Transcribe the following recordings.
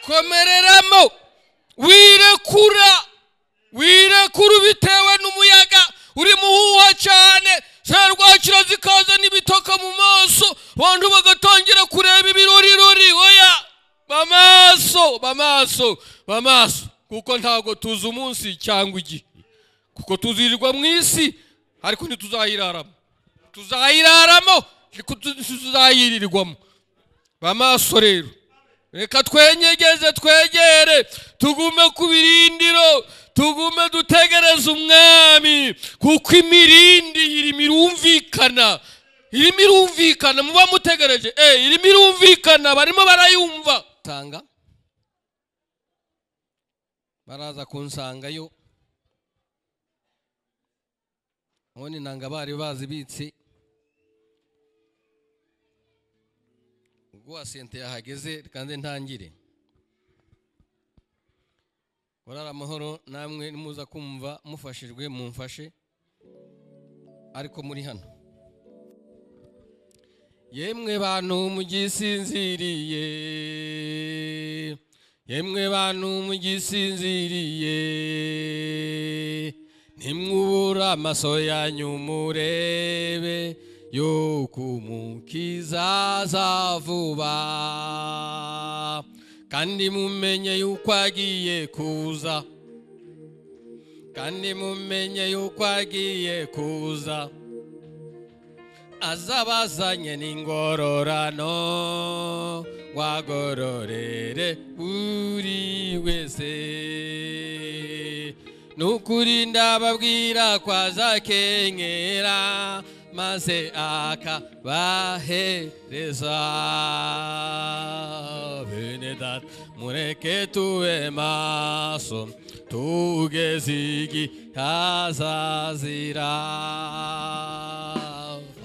Komereramo, wirekura, wirekura bitewe n'umuyaga uri muhuha cyane. Serwakira zikaza n'ibitoka mu maso, abantu bagatangira kureba ibirorirori. Oya, bamaso, bamaso, bamaso, kuko ntago tuzi umunsi cyangwa igihe, kuko tuzirirwa mu isi ariko ntituzayiraramo, tuzayiraramo ariko tuzayirirwamo. Bamaso rero, reka twenyegeze, twegere, tugume ku birindiro, tugume dutegereze umwami, kuko imirindi irimo irumvikana, irimo irumvikana. Muba mutegereje, irimo irumvikana, barimo barayumva. Tanga baraza kunsangayo, none nanga bari bazibitse. Ubwo asente yahageze, kandi ntangire. Korara amahoro namwe nimuza kumva mufashijwe mumfashe, ariko muri hano. Yemwe bantu mugisinziriye, yemwe bantu mugisinziriye, ntimwubura amaso yanyu murebe yuko Umukiza aza vuba, kandi mumenye yuko agiye kuza, kandi mumenye yuko agiye kuza, azabazanye n'ingororano wagororere buri wese. Nukuri ndababwira ko azakenyera maze akabahereza. Bene data mureke tube maso, tugeze igihe azazira.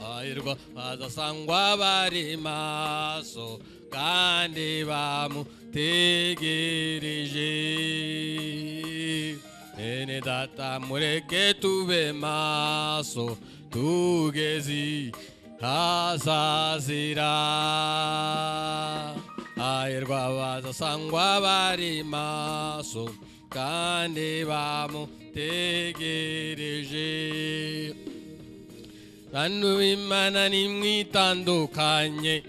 Hahirwa bazasangwa bari maso kandi bamutegereje. Bene data mureke tube maso, tugeze azazira. Hahirwa bazasangwa bari maso kandi bamutegereje. Bantu b'Imana nimwitandukanye,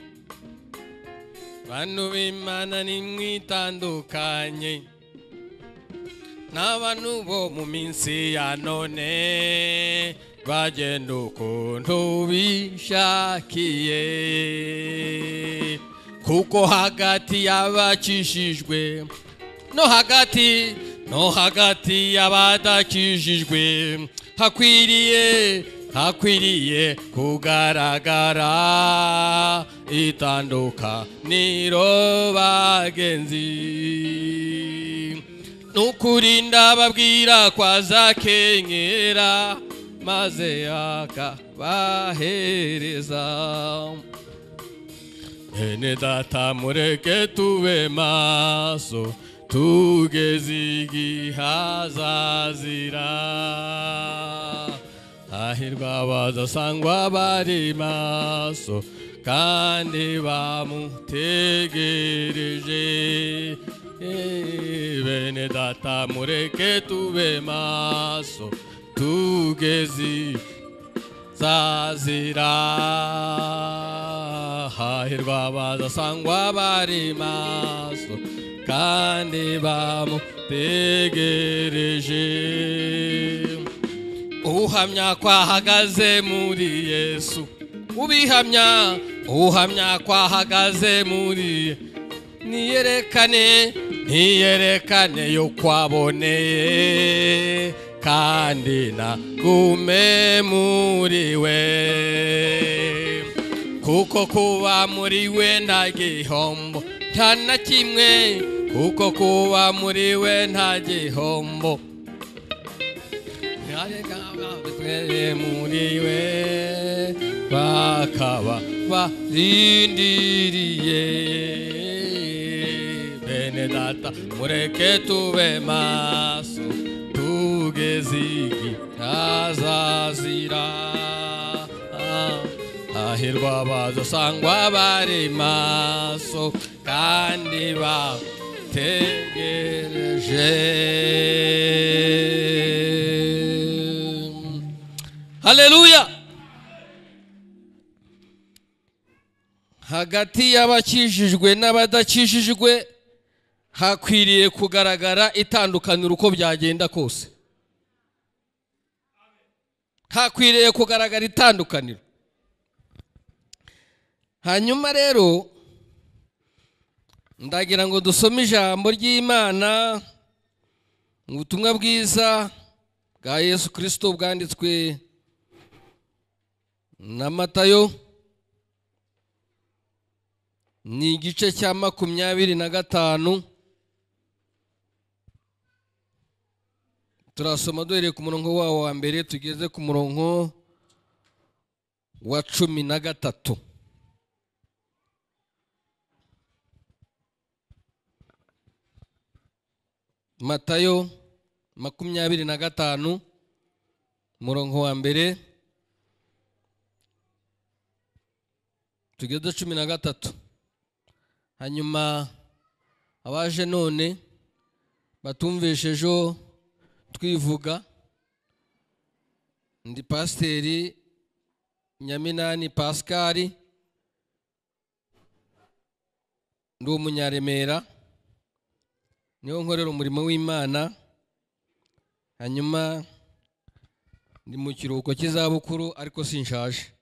bantu b'Imana nimwitandukanye n'abantu bo mu minsi ya none bagenda ukuntu bishakiye, kuko hagati y'abakijijwe no hagati y'abadakijijwe hakwiriye kugaragara itandukaniro bagenzi. Nukuri ndababwira ko azakenyera maze akabahereza. Bene data mureke tube maso, tugeze igihe azazira. Hahirwa abazasangwa bari maso kandi bamutegereje. Bene data mureke tube maso, tugeze zazira. Hahirwa abazasangwa bari maso kandi bamutegereje. Uhamya ko ahagaze muri Yesu, ubihamya, uhamya ko ahagaze muri, niyerekane, niyerekane yuko aboneye, kandi nagume muri we, kuko kuba muri we nta gihombo, nta na kimwe, kuko kuba muri we nta gihombo. Muri we bakaba barindiriye. Bene data mureke tube maso, tugeze igihe azazira. Hahirwa abazasangwa bari maso kandi ba Ndagutegereje. Haleluya. Hagati y'abakijijwe n'abadakijijwe hakwiriye kugaragara itandukaniro uko byagenda kose. Hakwiriye kugaragara itandukaniro. Hanyuma rero ndagira ngo dusome ijambo ry'Imana mu butumwa bwiza bwa Yesu Kristo bwanditswe na Matayo, ni igice cya 25. Turasoma duhereye ku murongo wawo wa mbere tugeze ku murongo wa 13. Matayo 25 murongo wa mbere tugeze 13. Hanyuma abaje none batumveshejo twivuga, ndi Pasiteri Nyaminani Pascal, ndi umunyaremera, niho nkorera umurimo w'Imana. Hanyuma ndi mu kiruhuko cy'izabukuru ariko sinshaje.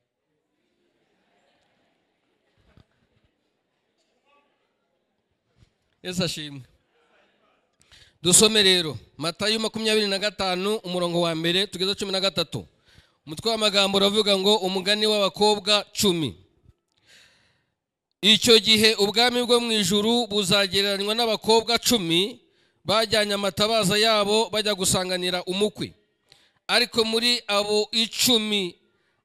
Yesu ashimwe. Dusome rero Matayo 25 umurongo wa mbere tugeze 13. Umutwe w'amagambo uravuga ngo umugani w'abakobwa 10. Icyo gihe ubwami bwo mu ijuru buzagereranywa n'abakobwa 10 bajyanye amatabaza yabo bajya gusanganira umukwe. Ariko muri abo 10,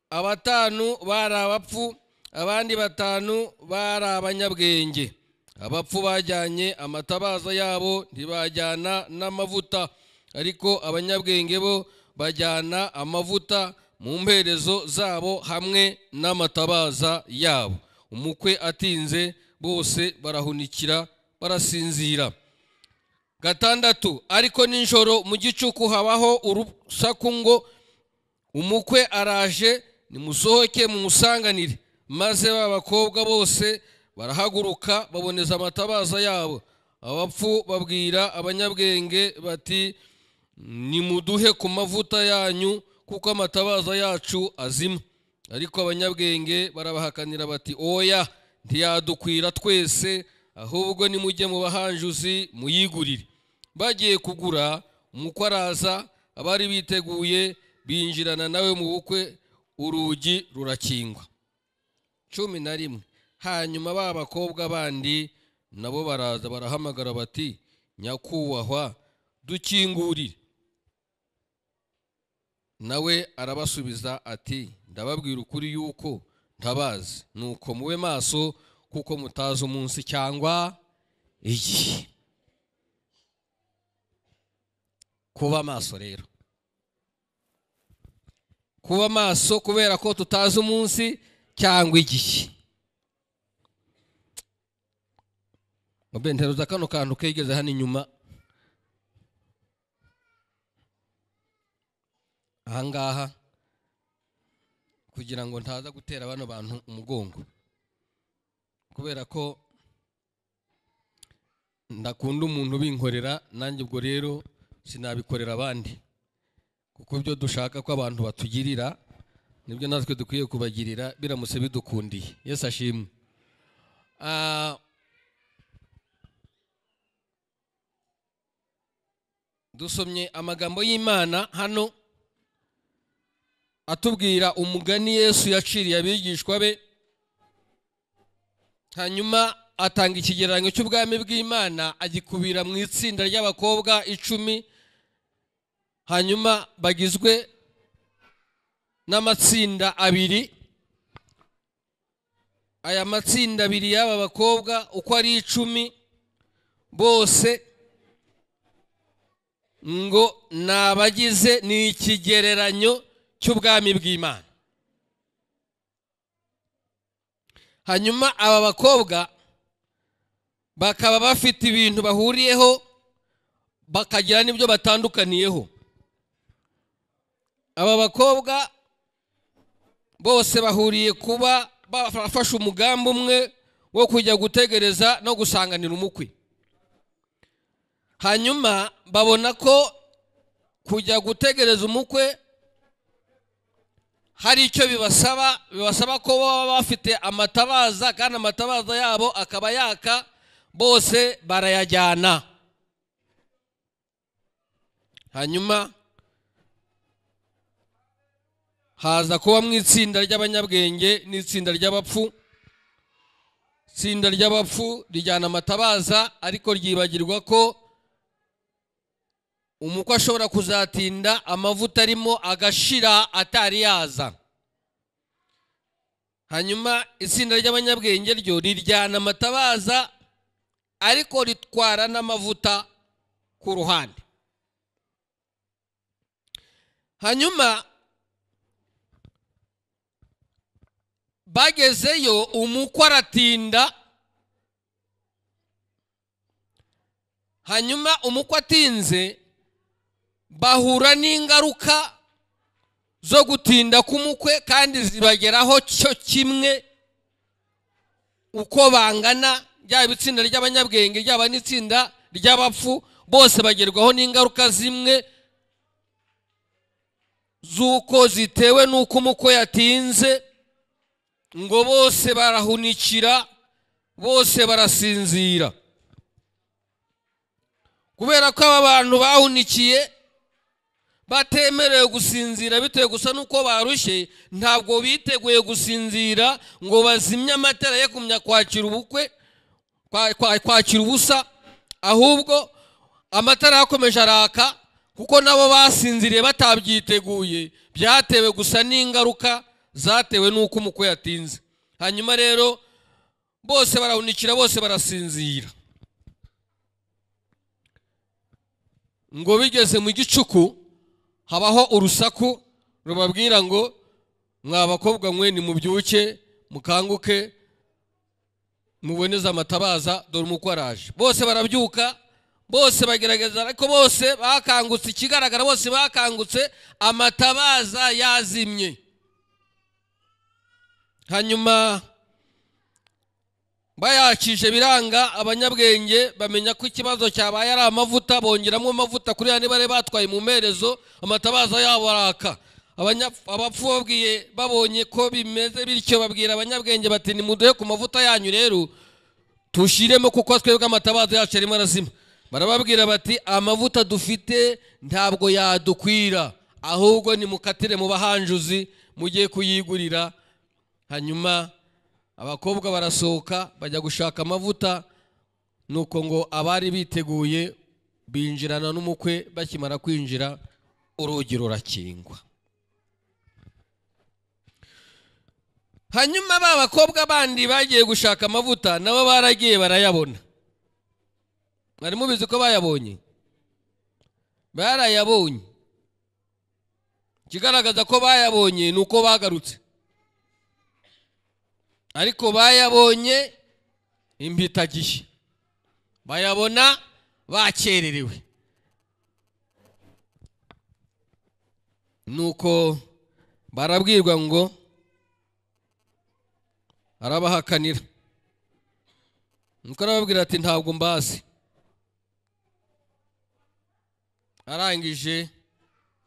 abatanu bari abapfu, abandi 5 bari abanyabwenge. Abapfu bajyanye amatabaza yabo ntibajyana n'amavuta, ariko abanyabwenge bo bajyana amavuta mu mperezo zabo hamwe n'amatabaza yabo. Umukwe atinze bose barahunikira barasinzira. 6. Ariko nijoro mu gicuku habaho urusaku ngo umukwe araje, nimusohoke mumusanganire. Maze b'abakobwa bose barahaguruka baboneza amatabaza yabo. Abapfu babwira abanyabwenge bati nimuduhe ku mavuta yanyu kuko amatabaza yacu azima. Ariko abanyabwenge barabahakanira bati oya, ntiyadukwira twese, ahubwo nimujye mu bahanjuzi muyigurire. Bagiye kugura, umukwe araza, abari biteguye binjirana nawe mu bukwe, urugi rurakingwa. 11. Hanyuma ba bakobwa bandi nabo baraza barahamagara bati nyakubahwa dukingurire. Nawe arabasubiza ati ndababwira ukuri yuko ntabazi, nuko mube maso kuko mutazi umunsi cyangwa igihe. Kuba maso rero, kuba maso kubera ko tutazi umunsi cyangwa igihe. Mbe nteruza kano kantu kegeze hano inyuma ahangaha kugira ngo ntaza gutera bano bantu umugongo, kubera ko ndakunda umuntu binkorera, nanjye ubwo rero sinabikorera abandi, kuko ibyo dushaka ko abantu batugirira nibyo natwe dukwiye kubagirira biramutse bidukundiye. Yesu ashimwe. Dusomye amagambo y'Imana hano atubwira umugani Yesu yaciriye abigishwa be, hanyuma atanga ikigereranyo cy'ubwami bw'Imana agikubira mu itsinda ry'abakobwa 10, hanyuma bagizwe n'amatsinda 2. Aya matsinda 2 y'aba bakobwa uko ari 10 bose ngo nabagize ni ikigereranyo cy'ubwami bw'Imana. Hanyuma aba bakobwa Bakaba bafite ibintu bahuriyeho, bakagira n'ibyo batandukaniyeho. Aba bakobwa bose bahuriye kuba bafashe umugambi umwe wo kujya gutegereza no gusanganira umukwe. Hanyuma babona ko kujya gutegereza umukwe hari icyo bibasaba, bibasaba ko baba bafite amatabaza, kandi amatabaza yabo akaba yaka, bose barayajyana. Hanyuma haza kuba mu itsinda ry'abanyabwenge n'itsinda ry'abapfu. Itsinda ry'abapfu rijyana amatabaza, ariko ryibagirwa ko umukwe ashobora kuzatinda amavuta arimo agashira atari yaza. Hanyuma itsinda ry'abanyabwenge ryo riryana amatabaza, ariko ritwara n'amavuta ku ruhande. Hanyuma bagezeyo umukwe aratinda. Hanyuma umukwe atinze bahura n'ingaruka zo gutinda k'umukwe, kandi zibageraho cyo kimwe uko bangana, ryaba itsinda ry'abanyabwenge ryaba n'itsinda ry'abapfu, bose bagerwaho n'ingaruka zimwe z'uko zitewe n'uko umukwe yatinze. Ngo bose barahunikira, bose barasinzira. Kubera ko aba bantu bahunikiye batemerewe gusinzira bitewe gusa nuko barushye, ntabwo biteguye gusinzira ngo bazimye amatara yo kumya kwakira ubukwe, kwakira ubusa, ahubwo amatara yakomeje araka kuko nabo basinziriye batabyiteguye, byatewe gusa n'ingaruka zatewe nuko umukwe yatinze. Hanyuma rero bose barahunikira, bose barasinzira. Ngo bigeze mu gicuku habaho urusaku rubabwira ngo mwa bakobwa mwe nimubyuke mukanguke muboneze amatabaza, dore umukwe araje. Bose barabyuka, bose bagerageza, ariko bose bakangutse. Ikigaragara bose bakangutse amatabaza yazimye. Hanyuma bayakije biranga, abanyabwenge bamenya ko ikibazo cyabaye ari amavuta, bongeramo amavuta kuri ya bari batwaye mu merezo, amatabaza yabo araka. Abapfu babwiye, babonye ko bimeze bityo, babwira abanyabwenge bati nimuduhe ku mavuta yanyu rero tushiremo, kuko twebwe amatabaza yacu arimo arazima. Barababwira bati amavuta dufite ntabwo yadukwira, ahubwo nimukatire mu bahanjuzi mugiye kuyigurira. Hanyuma abakobwa barasohoka bajya gushaka amavuta, nuko ngo abari biteguye binjirana n'umukwe. Bakimara kwinjira urugi rurakingwa. Hanyuma ba bakobwa bandi bagiye gushaka amavuta nabo baragiye barayabona. Mwari mubizi ko bayabonye? Barayabonye. Ikigaragaza ko bayabonye nuko bagarutse, ariko bayabonye impitagihe, bayabona bakererewe. Nuko barabwirwa ngo arabahakanira. Nuko arababwira ati ntabwo mbazi. Arangije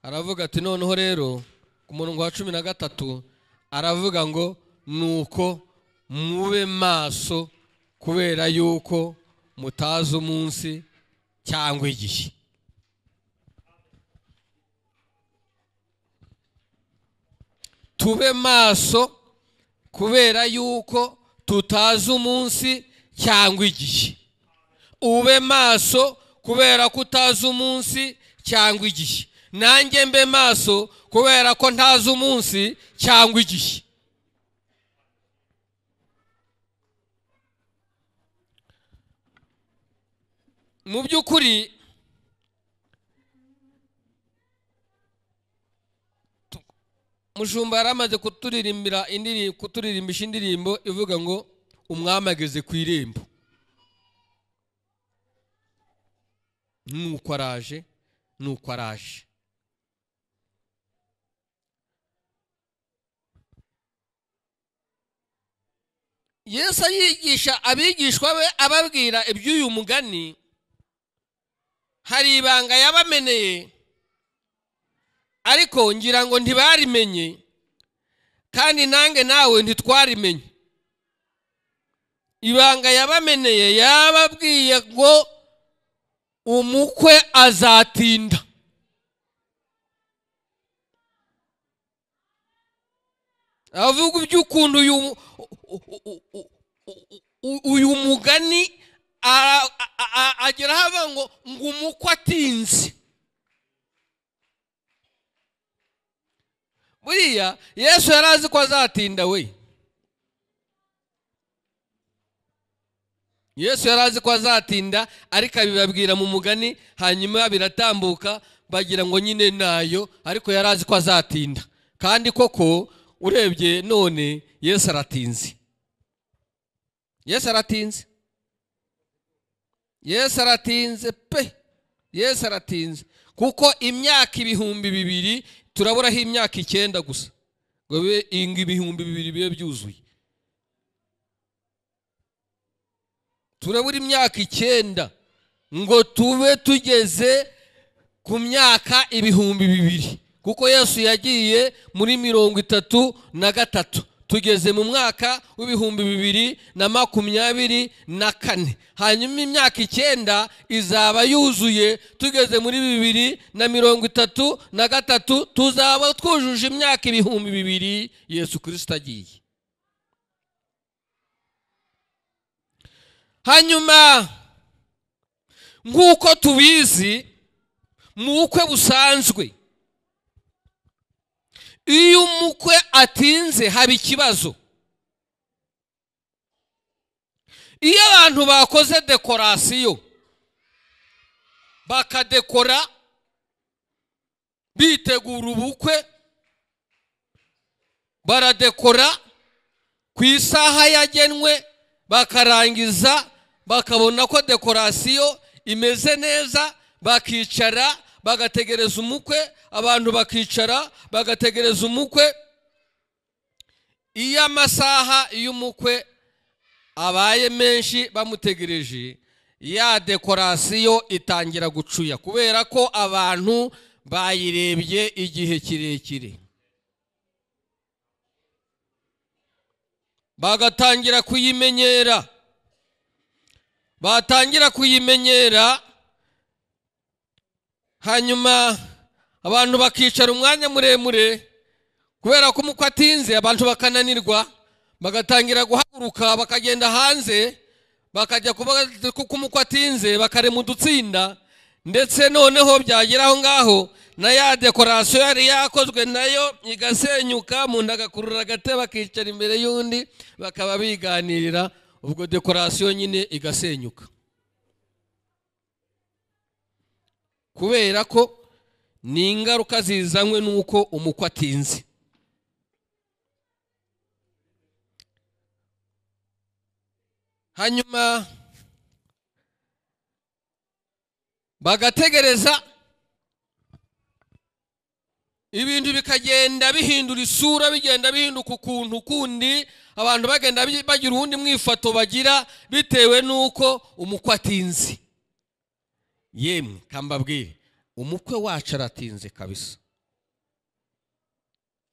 aravuga ati noneho rero ku murongo wa 13 aravuga ngo nuko mube maso, kubera yuko mutazi umunsi cyangwa igihe. Tube maso kubera yuko tutazi umunsi cyangwa igihe. Ube maso kubera ko utazi umunsi cyangwa igihe. Nanjye mbe maso kubera ko ntazi umunsi cyangwa igihe. Mu by'ukuri mushumba yaramaze kuturirimbira indirimbo, kuturirimbisha indirimbo ivuga ngo umwami ageze ku irembo. Nuko araje, nuko araje. Yesu yigisha abigishwa be ababwira iby'uyu mugani. Hari ibanga yabameneye, ariko ngira ngo ntibarimenye, kandi nange nawe ntitwarimenye. Ibanga yabameneye, yababwiye ngo umukwe azatinda. Avuga iby'ukuntu uyu mugani agera aho ngo umukwe atinze. Buriya Yesu yari azi ko azatinda we. Yesu yari azi ko azatinda, ariko abibabwira mu mugani, hanyuma biratambuka bagira ngo nyine nayo, ariko yari azi ko azatinda. Kandi koko urebye none Yesu aratinze. Yesu aratinze. Yesu aratinze pe. Yesu aratinze. Kuko imyaka 2000 turaburaho imyaka 9 gusa ngo bibe 2000 bibe byuzuye. Turabura imyaka 9 ngo tube tugeze ku myaka 2000, kuko Yesu yagiye muri 33, tugeze mu mwaka w'2024. Hanyuma imyaka 9 izaba yuzuye, tugeze muri 2033, tuzaba twujuje imyaka 2000 Yesu Kristo agiye. Hanyuma nk'uko tubizi mu bukwe busanzwe, iyo umukwe atinze haba ikibazo. Iyo abantu bakoze dekorasiyo, bakadekora bitegura ubukwe, baradekora ku isaha yagenwe, bakarangiza bakabona ko dekorasiyo imeze neza, bakicara bagategereza umukwe, abantu bakicara bagategereza umukwe. Iyo amasaha y'umukwe abaye menshi bamutegereje, ya dekorasiyo itangira gucuya, kubera ko abantu bayirebye igihe kirekire, bagatangira kuyimenyera. Batangira kuyimenyera, hanyuma abantu bakicara umwanya muremure, kubera ko umukwe atinze, abantu bakananirwa, bagatangira guhaguruka bakagenda hanze, bakajya kuko umukwe atinze, bakarema udutsinda. Ndetse noneho byagera aho ngaho na ya dekorasiyo yari yakozwe nayo igasenyuka, umuntu agakurura agatebe akicara imbere y'undi, bakaba biganirira, ubwo dekorasiyo nyine igasenyuka. Kubera ko ni ingaruka zizanywe nuko umukwe atinze. Hanyuma bagategereza, ibintu bikagenda bihindura isura, bigenda bihinduka ukuntu kundi, abantu bagenda bagira uwundi mwifato bagira bitewe nuko umukwe atinze. Yemwe kambabwire, umukwe wacu aratinze kabisa.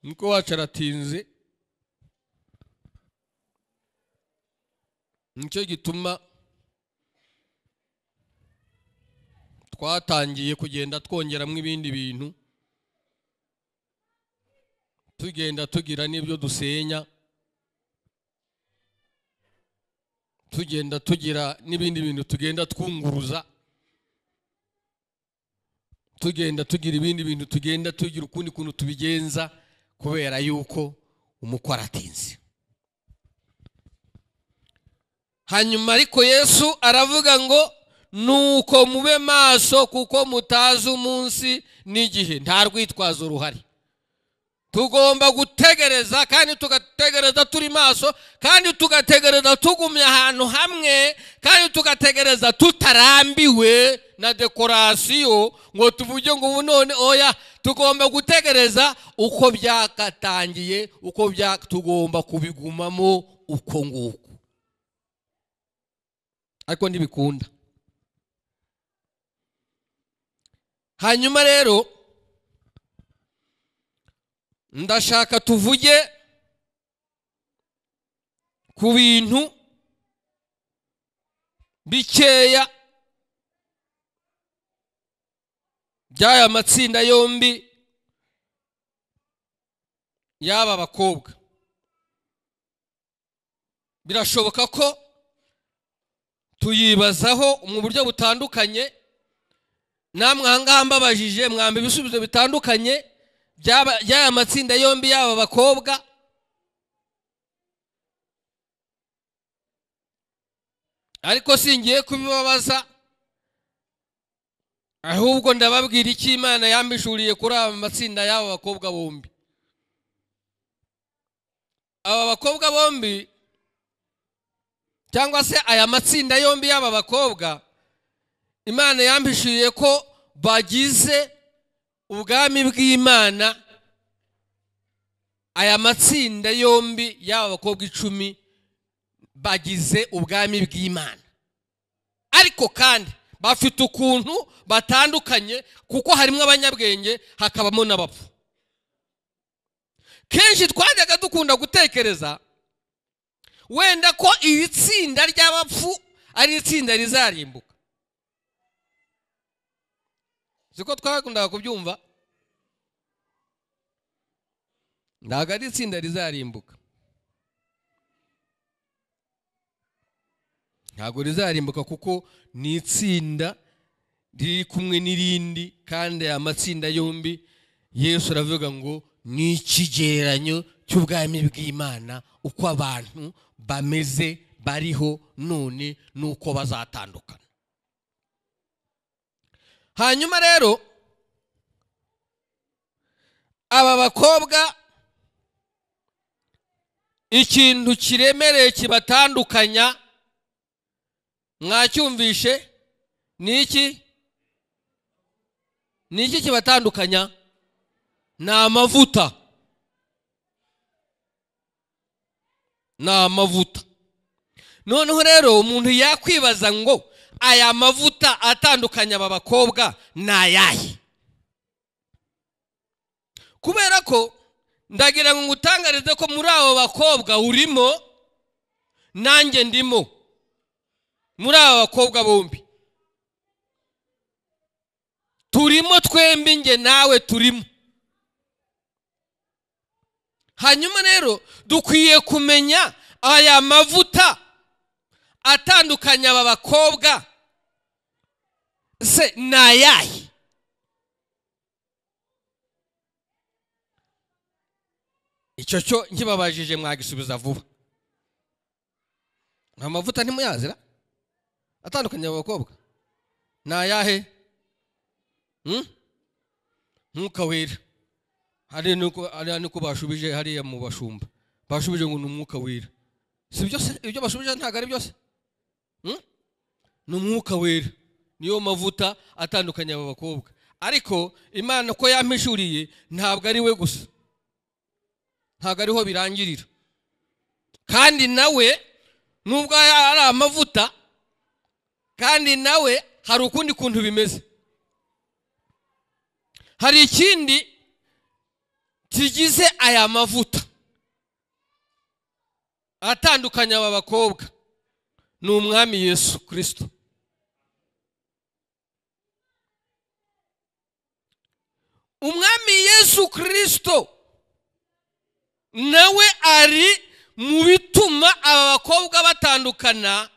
Umukwe wacu aratinze. Nicyo gituma twatangiye kugenda twongeramo ibindi bintu, tugenda tugira n'ibyo dusenya, tugenda tugira n'ibindi bintu tugenda twunguruza, tugenda tugira ibindi bintu tugenda tugira ukundi kuntu tubigenza, kubera yuko umukwe aratinze. Hanyuma ariko Yesu aravuga ngo nuko mube maso, kuko mutazi umunsi n'igihe. Nta rwitwazo ruhari. Tugomba gutegereza, kandi tugategereza turi maso, kandi tugategereza tugumye ahantu hamwe, kandi tugategereza tutarambiwe na dekorasiyo ngo tuvuge ngo ubu none oya. Tugomba gutegereza uko byakatangiye, uko tugomba kubigumamo uko nguko, ariko ntibikunda. Hanyuma rero ndashaka tuvuge ku bintu bikeya by'aya matsinda yombi y'aba bakobwa. Birashoboka ko tuyibazaho mu buryo butandukanye, namwe ahangaha mbabajije mwamba ibisubizo bitandukanye by'aya matsinda yombi y'aba bakobwa. Ariko singiye kubibabaza, ahubwo ndababwira icyo Imana yambishuriye kuri aba matsinda y'aba bakobwa bombi. Aba bakobwa bombi, cyangwa se aya matsinda yombi y'aba bakobwa, Imana yambishuriye ko bagize ubwami bw'Imana. Aya matsinda yombi y'aba bakobwa 10 bagize ubwami bw'Imana, ariko kandi bafite ukuntu batandukanye, kuko harimo abanyabwenge hakabamo n'abapfu. Kenshi twajyaga dukunda gutekereza wenda ko iri tsinda ry'abapfu ari itsinda rizarimbuka. Siko twakundaga kubyumva? Ntabwo ari itsinda rizarimbuka, ntabwo rizarimbuka, kuko ni itsinda riri kumwe n'irindi, kandi aya matsinda yombi Yesu aravuga ngo ni ikigereranyo cy'ubwami bw'Imana, uko abantu bameze bariho none nuko bazatandukana. Hanyuma rero aba bakobwa ikintu kiremereye kibatandukanya mwacyumvishe ni iki? Ni iki kibatandukanya? Ni amavuta. Ni amavuta. Noneho rero umuntu yakwibaza ngo aya mavuta atandukanya aba bakobwa ni ayahe? Kubera ko ndagira ngo ngutangarize ko muri abo bakobwa urimo, nanjye ndimo. Muri aba bakobwa bombi turimo twembi, nge nawe turimo. Hanyuma rero dukwiye kumenya aya mavuta atandukanya aba bakobwa se ni ayahe? Icyo cyo nkibabajije mwagisubiza vuba. Amavuta ntimuyazira atandukanye aba bakobwa ni ayahe? Mwuka wera. Hari nuko bashubije hariya mu bashumba, bashubije ngo ni umwuka wera. Si byose ibyo bashubije ntabwo ari byose. Ni umwuka wera, niyo mavuta atandukanye aba bakobwa. Ariko Imana ko yampishuriye ntabwo ari we gusa, ntabwo ariho birangirira. Kandi nawe nubwo ari amavuta, kandi nawe hari ukundi kuntu bimeze. Hari ikindi kigize aya mavuta atandukanya aba bakobwa, ni umwami Yesu Kristo. Umwami Yesu Kristo nawe ari mu bituma aba bakobwa batandukana,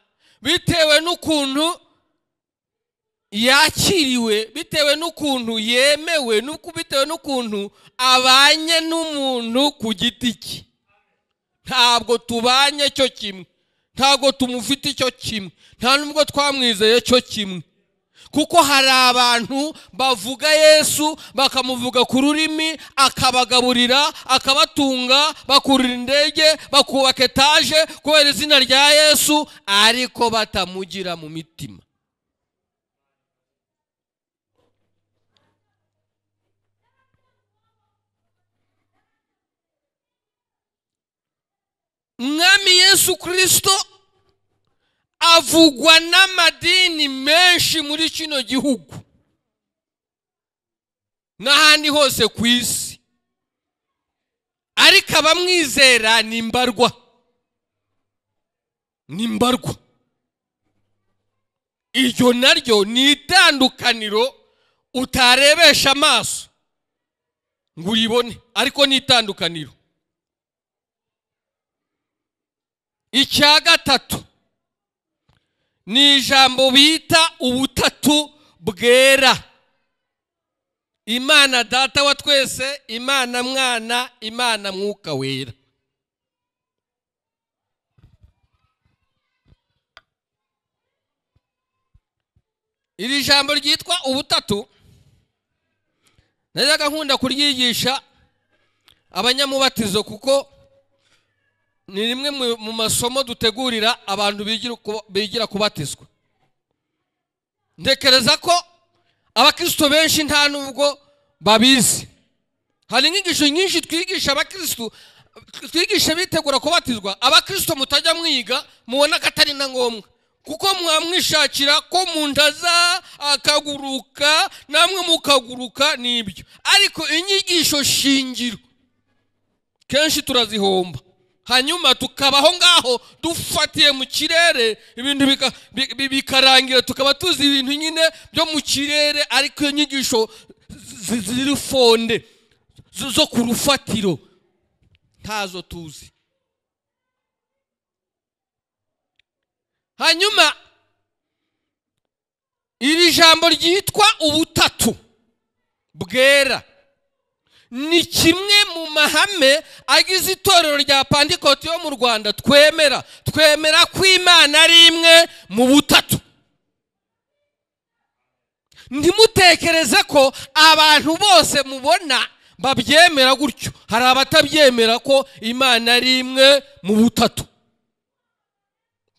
bitewe n'ukuntu yakiriwe, bitewe n'ukuntu yemewe, bitewe n'ukuntu abanye n'umuntu ku giti cye. Ntabwo tubanye cyo kimwe, ntabwo tumufite icyo kimwe, nta nubwo twamwizeye cyo kimwe. Kuko hari abantu bavuga Yesu bakamuvuga ku rurimi, akabagaburira, akabatunga, bakurira indege, bakubaka etaje kubera izina rya Yesu, ariko batamugira mu mitima. Mwami Yesu Kristo avugwa n'amadini menshi muri kino gihugu n'ahandi hose ku isi, ariko abamwizera ni mbarwa, ni mbarwa. Iryo naryo ni itandukaniro utarebesha amaso ngo uribone, ariko ni itandukaniro. Icya gatatu ni ijambo bita ubutatu bwera. Imana Data wa twese, Imana Mwana, Imana Mwuka Wera. Iri jambo ryitwa ubutatu najyaga nkunda kuryigisha abanyamubatizo, kuko ni rimwe mu masomo dutegurira abantu bigira kubatizwa. Ntekereza ko abakristo benshi nta nubwo babizi. Hari inyigisho nyinshi twigisha abakristo, twigisha bitegura kubatizwa, abakristo mutajya mwiga mubona ko atari na ngombwa, kuko mwamwishakira ko mundaza akaguruka namwe mukaguruka nibyo. Ariko inyigisho shingiro kenshi turazihomba, hanyuma tukabaho ngaho dufatiye mu kirere, ibintu bikarangira tukaba tuzi ibintu nyine byo mu kirere, ariko inyigisho ziri fonde zo ku rufatiro ntazo tuzi. Hanyuma iri jambo ryitwa ubutatu bwera ni kimwe mu mahame agize itorero rya Pantekote yo mu Rwanda. Twemera ko Imana ari imwe mu butatu. Ntimutekereze ko abantu bose mubona babyemera gutyo. Hari abatabyemera ko Imana ari imwe mu butatu,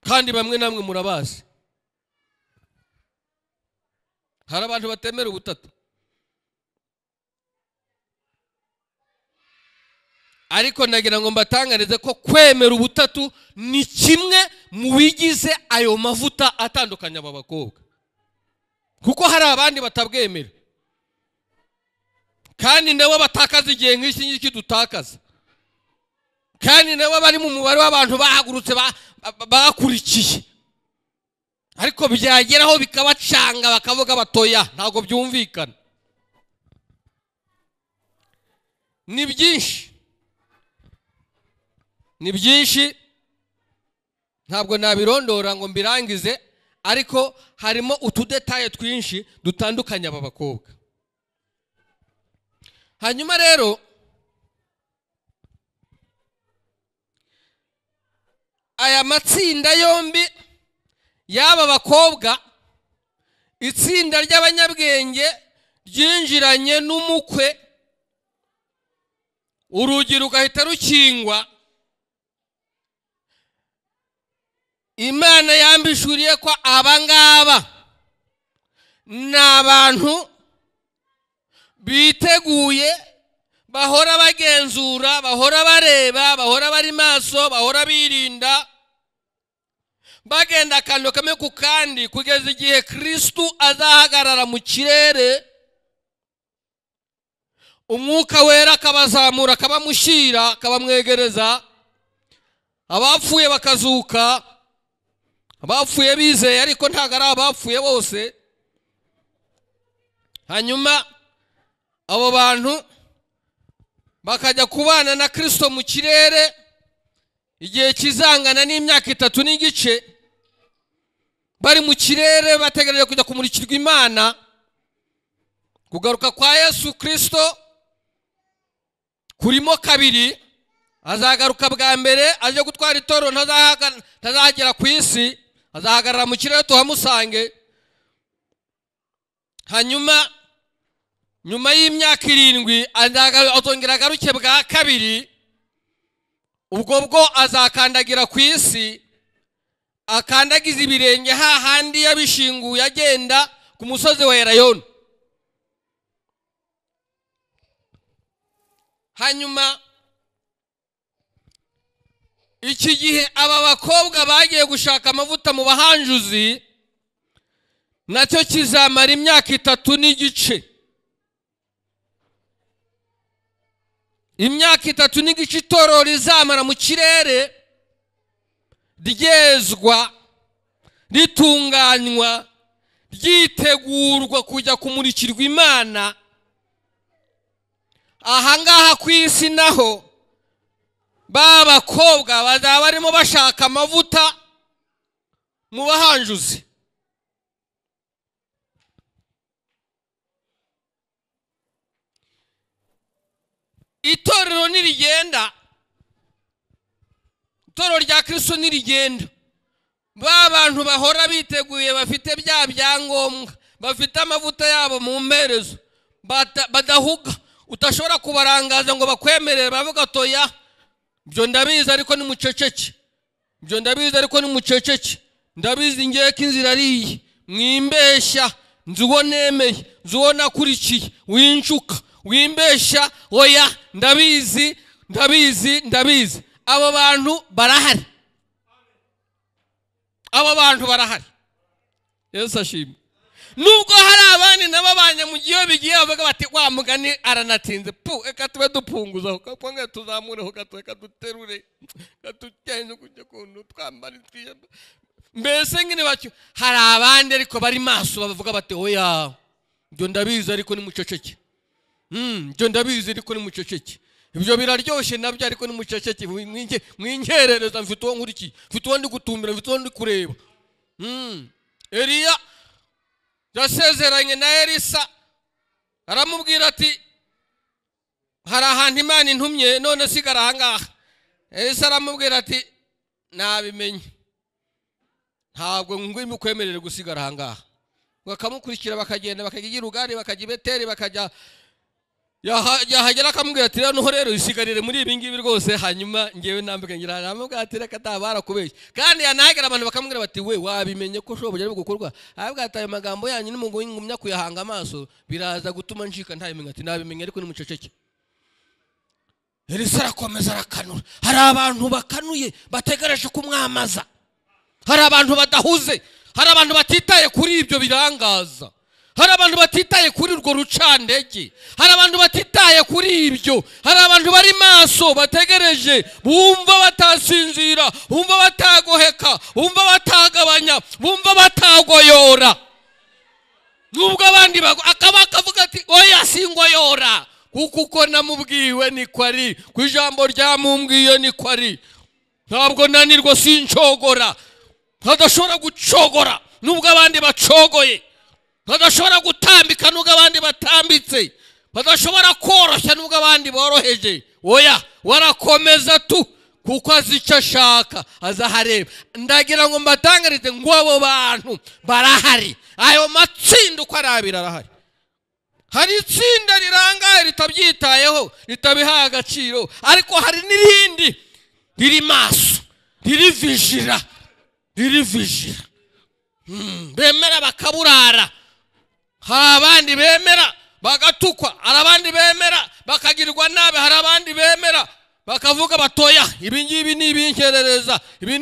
kandi bamwe namwe murabazi. Hari abantu batemera ubutatu, ariko ndagira ngo mbatangarize ko kwemera ubutatu ni kimwe mu bigize ayo mavuta atandukanya aba bakobwa, kuko hari abandi batabwemera, kandi nabo batakaza igihe nk'iki ngiki dutakaza, kandi nabo bari mu mubare w'abantu bahagurutse bakurikiye, ariko byageraho bikabacanga bakavuga batoya, ntabwo byumvikana. Ni byinshi, ni byinshi, ntabwo nabirondora ngo mbirangize, ariko harimo utudetaye twinshi dutandukanya aba bakobwa. Hanyuma rero aya matsinda yombi y'aba bakobwa, itsinda ry'abanyabwenge ryinjiranye n'umukwe, urugi rugahita rukingwa. Imana yambishuriye ko abangaba ni abantu biteguye, bahora bagenzura, bahora bareba, bahora bari maso, bahora birinda, bagenda akantu kamwe ku kandi kugeza igihe Kristo azahagarara mu kirere, Umwuka Wera akabazamura, akabamushyira, akabamwegereza, abapfuye bakazuka, abapfuye bizeye ariko ntabwo ari abapfuye bose. Hanyuma abo bantu bakajya kubana na Kristo mu kirere igihe kizangana n'imyaka 3.5, bari mu kirere bategereje kujya kumurikirwa Imana. Kugaruka kwa Yesu Kristo kurimo kabiri. Azagaruka bwa mbere aje gutwara itorero, ntazagera ku isi, azahagarara mu kirere tuhamusange. Hanyuma nyuma y'imyaka 7 azongera agaruke bwa kabiri. Ubwo bwo azakandagira ku isi, akandagiza ibirenge hahandi yabishinguye agenda ku musozi wa Elayono. Hanyuma iki gihe aba bakobwa bagiye gushaka amavuta mu bahanjuzi, nacyo kizamara imyaka 3 n'igice. Imyaka 3 n'igice itorero rizamara mu kirere ryezwa, ritunganywa, ryitegurwa kujya kumurikirwa Imana. Ahangaha ku isi naho ba bakobwa bazaba barimo bashaka amavuta mu bahanjuzi. Itorero nirigenda, itorero rya Kristo nirigenda, ba bantu bahora biteguye, bafite bya byangombwa, bafite amavuta yabo mu mperezo, badahuga, utashobora kubarangaza ngo bakwemerere, bavuga toya ibyo ndabizi ariko ni muceceke, ibyo ndabizi ariko ni muceceke, ndabizi ngiye ko inzira ari iyi, mwimbeshya, nzi uwo nemeye, nzi uwo nakurikiye, winshuka, wimbeshya, oya ndabizi, ndabizi, ndabizi. Abo bantu barahari, abo bantu barahari. Yesu ashimwe. Nubwo hari abandi nabo abanyamugiye bigiye bavuga bati wa mugani aranatinze, pu eka tube dupunguza, kaponge tuzamureho gato, eka duterure, katukenye kujya kuntu twambara twiyemba, mbese ngine bacyo. Hari abandi ariko bari maso bavuga bati oya ibyo ndabizi ariko ni muceceke, ibyo ndabizi ariko ni muceceke, ibyo biraryoshye nabyo ariko ni muceceke, mwinkerereza, mfite uwo nkurikiye, mfite uwo ndi gutumbira, mfite uwo ndi kureba. Eliya yasezeranye na Elisa, aramubwira ati hari ahantu Imana intumye none sigara ahangaha. Elisa aramubwira ati nabimenye, ntabwo ngwimo kwemerera gusigara ahangaha. Bakamukurikira bakagenda, bakajya i Gilugari, bakajya i Beteli, bakajya yahagera akamubwira ati noneho rero isigarire muri ibi ngibi rwose, hanyuma ngewe nambwe ngira. Aramubwira ati reka barakubeshya. Kandi yanahagera abantu bakamubwira bati we wabimenye ko ushobora kujya gukorwa. Arabwira ati ayo magambo yanyu nimugumya kuyahanga amaso biraza gutuma ncika ntayimenya. Ati nabimenye ariko nimuceceke. Elisa arakomeza arakanura. Hari abantu bakanuye bategereje kumwamaza, hari abantu badahuze, hari abantu batitaye kuri ibyo birangaza, hari abantu batitaye kuri urwo rucandege, hari abantu batitaye kuri ibyo, hari abantu bari maso bategereje, bumva batasinzira, bumva batagoheka, bumva batagabanya, bumva batagoyora. Nubwo abandi akaba akavuga ati oya singoyora, kuko uko namubwiwe niko ari, ku ijambo ryamumbwiye niko ari, ntabwo nanirwa sincogora. Ntadashobora gucogora nubwo abandi bacogoye, badashobora gutambika nubwo abandi batambitse, badashobora koroshya nubwo abandi boroheje. Oya warakomeza tu, kuko azi icyo ashaka, azahareba. Ndagira ngo mbatangarize ngo abo bantu barahari, ayo matsinda uko ari abiri arahari. Hari itsinda rirangaye ritabyitayeho, ritabihaye agaciro, ariko hari n'irindi riri maso, riri vijira, riri vijira, bemera bakaburara. Hari abandi bemera bagatukwa, hari abandi bemera bakagirwa nabi, hari abandi bemera bakavuga batoya ibi ngibi ni ibinkerereza, ibi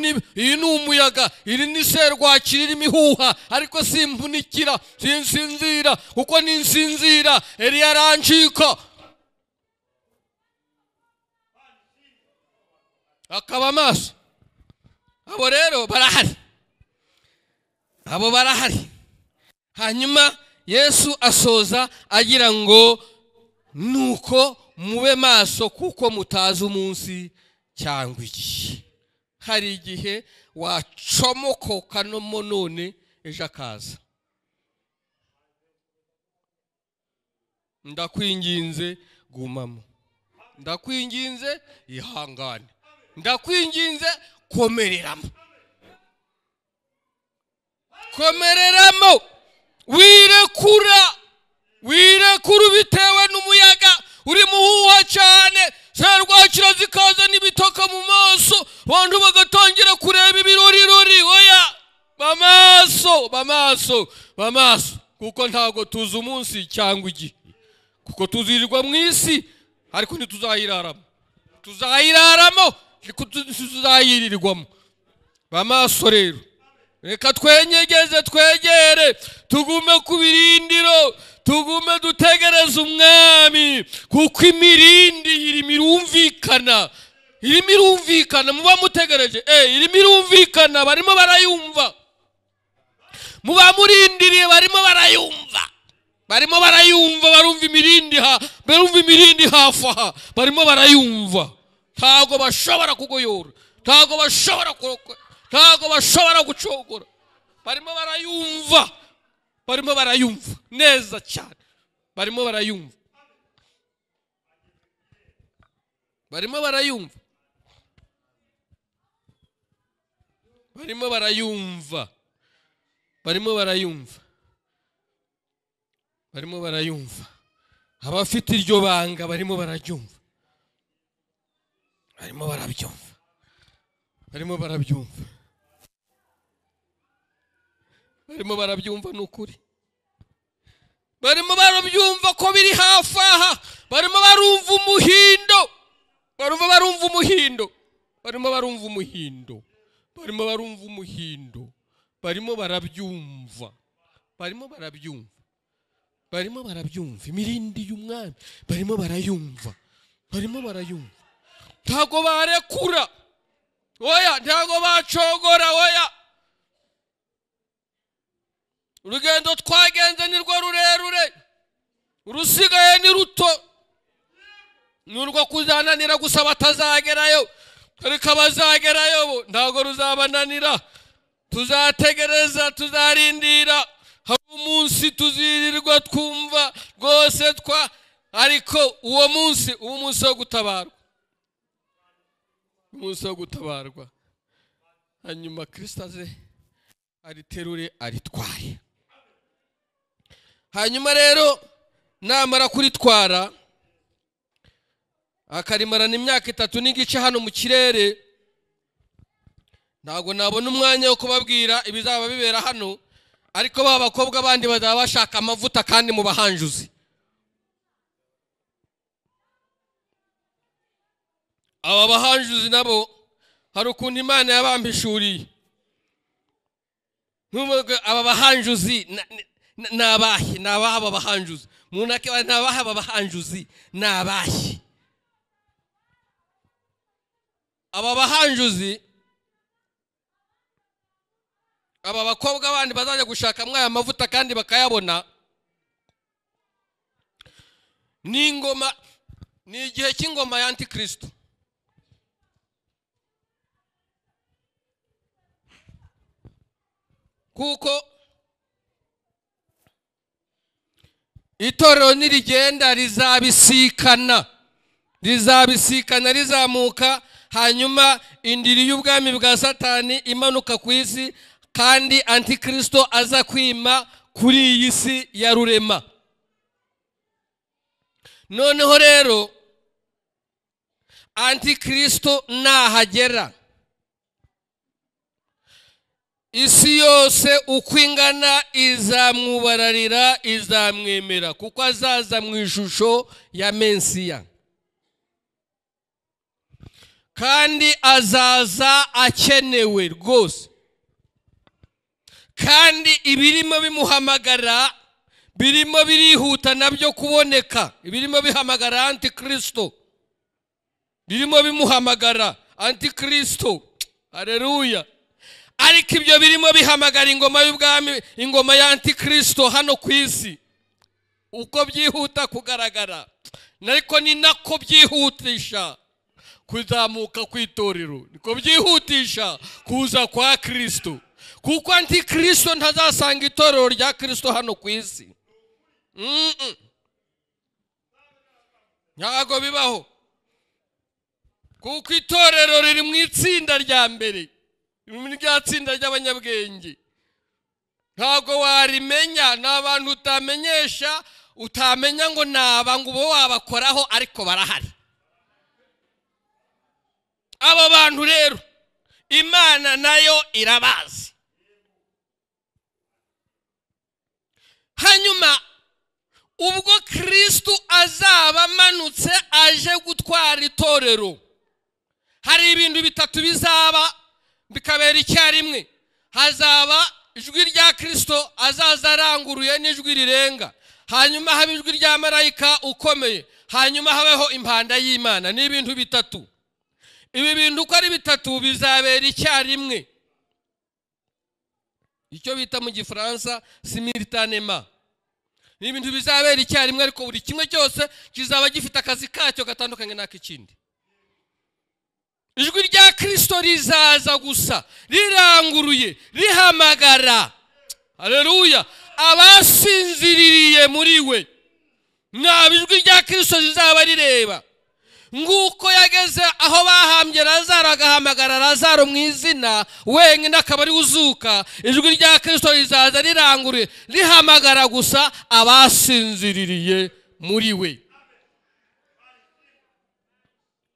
ni umuyaga, iri ni serwakira irimo ihuha, ariko simvunikira, sinsinzira, kuko ninsinzira Eliya arancika. Akaba maso. Abo rero barahari, abo barahari. Hanyuma Yesu asoza agira ngo nuko mube maso kuko mutazi umunsi cyangwa igihe. Hari igihe wacomokoka no none ejo akaza. Ndakwinginze gumamo, ndakwinginze ihangane, ndakwinginze komereramo, komereramo, wirekura. Wirekura bitewe n'umuyaga uri muhuha cyane, serwakira zikaza n'ibitoka mu maso, abantu bagatangira kureba ibirorirori. Oya, bamaso, bamaso, bamaso, kuko ntago tuzi umunsi cyangwa igihe, kuko tuzirirwa mu isi ariko ntituzayiraramo, tuzayiraramo ariko tuzayirirwamo. Bamaso rero, reka twenyegeze, twegere, tugume ku birindiro, tugume dutegereze umwami, kuko imirindi irimo irumvikana, irimo irumvikana. Muba mutegereje, irimo irumvikana, barimo barayumva. Muba murindiriye, barimo barayumva, barimo barayumva, barumva imirindi ha, barumva imirindi hafi aha, barimo barayumva. Ntago bashobora kugoyora, ntago bashobora kurokora, ntago bashobora gucogora. Barimo barayumva, barimo barayumva neza cyane, barimo barayumva, barimo barayumva, barimo barayumva, barimo barayumva, barimo barayumva. Abafite iryo banga barimo bararyumva, barimo barabyumva, barimo barabyumva, barimo barabyumva. Ni ukuri, barimo barabyumva ko biri hafi aha. Barimo barumva umuhindo, barimo barumva umuhindo, barimo barumva umuhindo, barimo barumva umuhindo, barimo barabyumva, barimo barabyumva, barimo barabyumva imirindi y'umwami, barimo barayumva, barimo barayumva. Ntago barekura, oya, ntago bacogora, oya. Urugendo twagenze ni rwo rurerure, urusigaye ni ruto, ni urwo kuzananira gusa batazagerayo, ariko abazagerayo bo ntago ruzabananira. Tuzategereza, tuzarindira, hari umunsi tuzirirwa twumva rwose twa, ariko uwo munsi uba umunsi wo gutabarwa, umunsi wo gutabarwa. Hanyuma Kristo aze ariterure aritware. Hanyuma rero namara kuritwara akarimarana imyaka 3 n'igice hano mu kirere, ntago nabona umwanya wo kubabwira ibizaba bibera hano, ariko ba bakobwa bandi bazaba bashaka amavuta kandi mu bahanjuzi. Aba bahanjuzi nabo hari ukuntu Imana yabambishuriye. Aba bahanjuzi nabahe, nabaha aba bahanjuzi, munake nabaha aba bahanjuzi nabahe. Aba bahanjuzi, aba bakobwa bandi bazajya gushaka mwaya mavuta kandi bakayabona, ni ingoma, ni igihe cy'ingoma ya Antikristo. Kuko itorero nirigenda rizabisikana, rizabisikana rizamuka, hanyuma indiri y'ubwami bwa Satani imanuka ku isi, kandi Antikristo aza kwima kuri iyi si ya rurema. Noneho rero Antikristo nahagera, isi yose uko ingana izamwubararira, izamwemera, kuko azaza mu ishusho ya Mesiya, kandi azaza akenewe rwose, kandi ibirimo bimuhamagara birimo birihuta nabyo kuboneka. Ibirimo bihamagara Antikristo, birimo bimuhamagara Antikristo. Haleluya. Ariko ibyo birimo bihamagara ingoma y'ubwami, ingoma ya Antikristo hano ku isi, uko byihuta kugaragara, ariko ni nako byihutisha kuzamuka kw'itorero, niko byihutisha kuza kwa Kristo, kuko Antikristo ntazasanga itorero rya Kristo hano ku isi. Ntago bibaho, kuko itorero riri mu itsinda rya mbere, muri rya tsinda ry'abanyabwenge. Ntago warimenya, n'abantu utamenyesha Utamenya ngo naba ngo ube wabakoraho, ariko barahari. Abo bantu rero Imana nayo irabazi. Hanyuma ubwo Kristo azaba amanutse aje gutwara itorero, hari ibintu bitatu bizaba bikabera icyarimwe. Hazaba ijwi rya Kristo azaza aranguruye n'ijwi rirenga, hanyuma habe ijwi rya marayika ukomeye, hanyuma habeho impanda y'Imana. Ni ibintu bitatu. Ibi bintu uko ari bitatu bizabera icyarimwe, icyo bita mu Gifaransa simultanément. Ni ibintu bizabera icyarimwe, ariko buri kimwe cyose kizaba gifite akazi kacyo gatandukanye n'ak'ikindi. Ijwi rya Kristo rizaza gusa riranguruye rihamagara, haleluya, abasinziririye muri we. Ntabwo ijwi rya Kristo rizaba rireba. Nguko yageze aho bahambye Lazaro agahamagara Lazaro mu izina wenyine akaba ari uzuka, ijwi rya Kristo rizaza riranguruye rihamagara gusa abasinziririye muri we.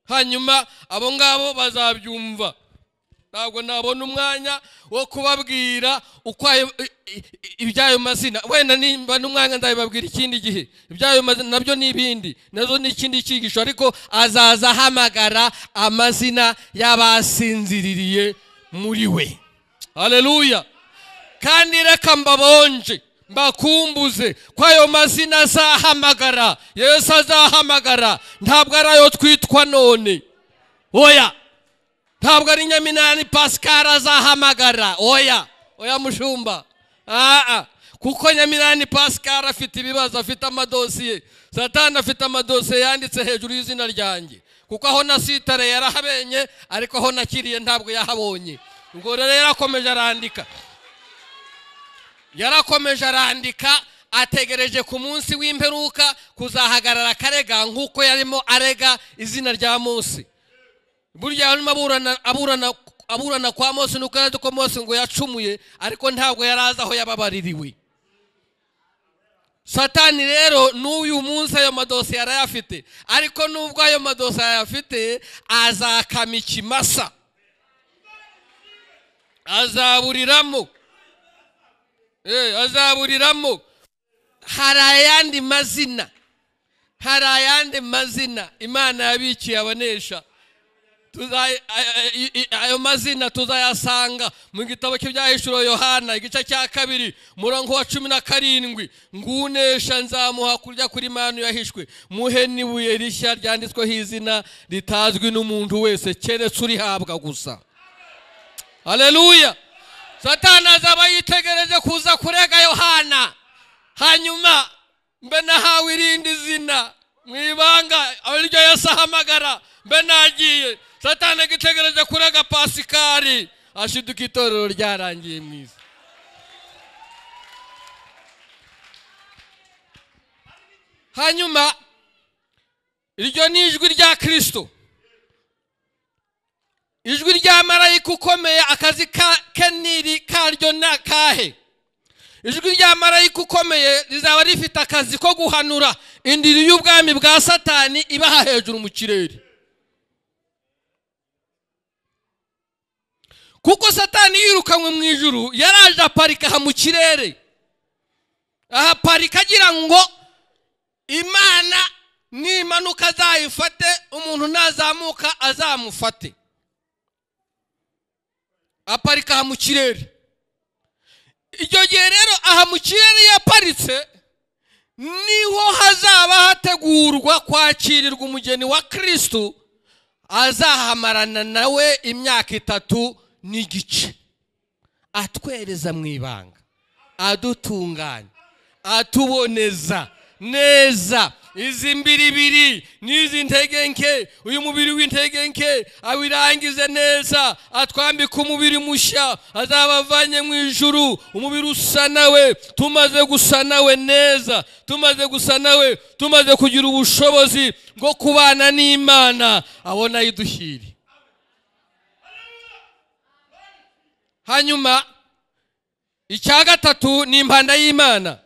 Hanyuma abo ngabo bazabyumva. Ntabwo nabona umwanya wo kubabwira uko ibyayo mazina, wenda nimba n'umwanya ndabibabwira ikindi gihe. Ibyayo mazina nabyo n'ibindi, nazo ni ikindi cyigisho, ariko azaza ahamagara amazina y'abasinziririye muri we. Haleluya. Kandi reka mbabonje mbakumbuze ko ayo mazina azahamagara, Yesu azahamagara, ntabwo ari ayo twitwa none. Oya, ntabwo ari Nyaminani Pascal azahamagara. Oya, oya mushumba. Kuko Nyaminani Pascal afite ibibazo, afite amadosiye. Satani afite amadosiye yanditse hejuru y'izina ryanjye, kuko aho nasitare yarahabenye, ariko aho nakiriye ntabwo yahabonye. Ubwo rero yarakomeje arandika, yarakomeje arandika, ategereje ku munsi w'imperuka kuzahagarara akarega nk'uko yarimo arega izina rya Mose. Burya yarimo aburana kwa Mose, nuko yari ko Mose ngo yacumuye, ariko ntabwo yaraza aho yababaririwe. Satani rero n'uyu munsi ayo madosiye arayafite, ariko nubwo ayo madosiye ayafite azakama ikimasa, azaburiramo. Azaburiramo. Hari ayandi mazina, hari ayandi mazina Imana yabikiye abanesha. Ayo mazina tuzayasanga mu gitabo cy'ibyahishuriwe Yohana igice cya 2 umurongo wa 17. Ngunesha nzamuha kurya kuri manu yahishwe, muhe n'ibuye rishya ryanditsweho izina ritazwi n'umuntu wese keretse urihabwa gusa. Haleluya. Satani azaba yitegereje kuza kurega Yohana, hanyuma mbe nahawe irindi zina mu ibanga ariryo Yesu ahamagara, mbe nagiye. Satani agitegereje kurega Pasikari, ashiduka itorero ryarangiye mu isi. Hanyuma iryo ni ijwi rya Kristo, ijwi rya marayika ukomeye. Akazi ke niri karyo na kahe? Ijwi rya marayika ukomeye rizaba rifite akazi ko guhanura indiri y'ubwami bwa Satani ibaha hejuru mu kirere. Kuko Satani yirukanywe mu ijuru, yaraje aparika aha mu kirere, ahaparika agira ngo Imana nimanuka azayifate, umuntu nazamuka azamufate. Aparika aha mu kirere. Icyo gihe rero aha mu kirere yaparitse, niho hazaba hategurwa kwakirirwa umugeni wa Kristo, azahamarana nawe imyaka 3 n'igice, atwereza mu ibanga, adutunganya, atuboneza neza. Izi mbiribiri n'izi ntege nke, uyu mubiri w'intege nke awirangize neza, atwambika umubiri mushya azabavanye mu ijuru, umubiri usa nawe. Tumaze gusa nawe neza, tumaze gusa nawe, tumaze kugira ubushobozi bwo kubana n'Imana, abona iduhiri. Hanyuma icya gatatu ni impanda y'Imana.